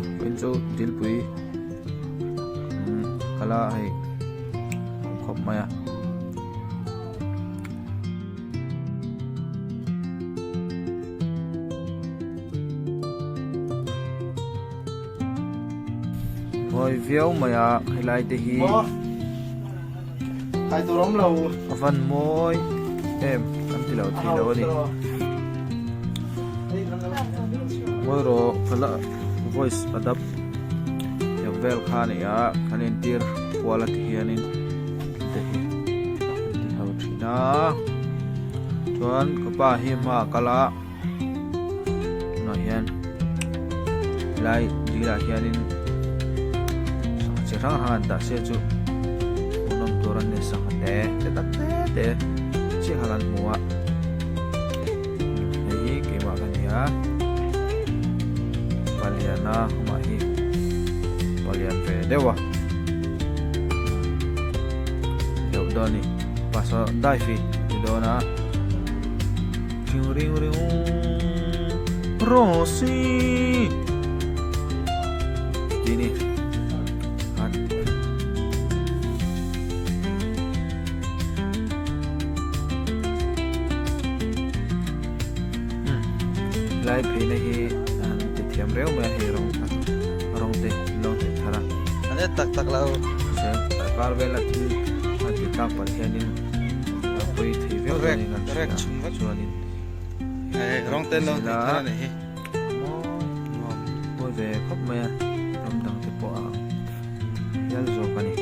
Vawiin chu dilpui kala hei awm khawp mai a. Mawi viau mai a helai te hi a van mawi em kan ti lo thei lo a ni mawi rawh khala voice adapt tiang vel kha a ni a kan entir kual a ti hianin te hi an ti ho thin a chuan ka pa hi hmaah a kal a. Tunah hian helai dilah hianin sangha chi hrang hrang an dah sia chu hmuhnawm tur an ni sangha te te tak te te chiah kha kan hmu a hei hi keimah ka ni a paliana amah hi palian ve deuh a deuh dawn a ni pasal dive hi a ti dawn a. Riu riu riu Rosy Tih ni Han Lai pheina hi an ti thiam reuh mai a hei rawng rawng te lo hne thar a An en tak tak lo. Kar vela thil a ti tlak palh hianin a pawi thei viau dawn in kan hria chuanin rawng te lo hne thar a nih hi mawi ve khawp mai a ram dang te pawh a ang hial zawk a ni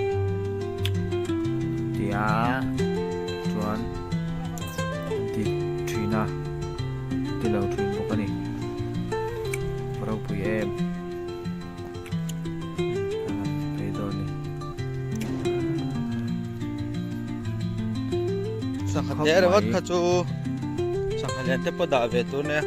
tia chuan an ti thin a ti lo thin bawk a ni ropui em. Sangha te ringawt kha chu sangha lian te pawh dah ve tur nia.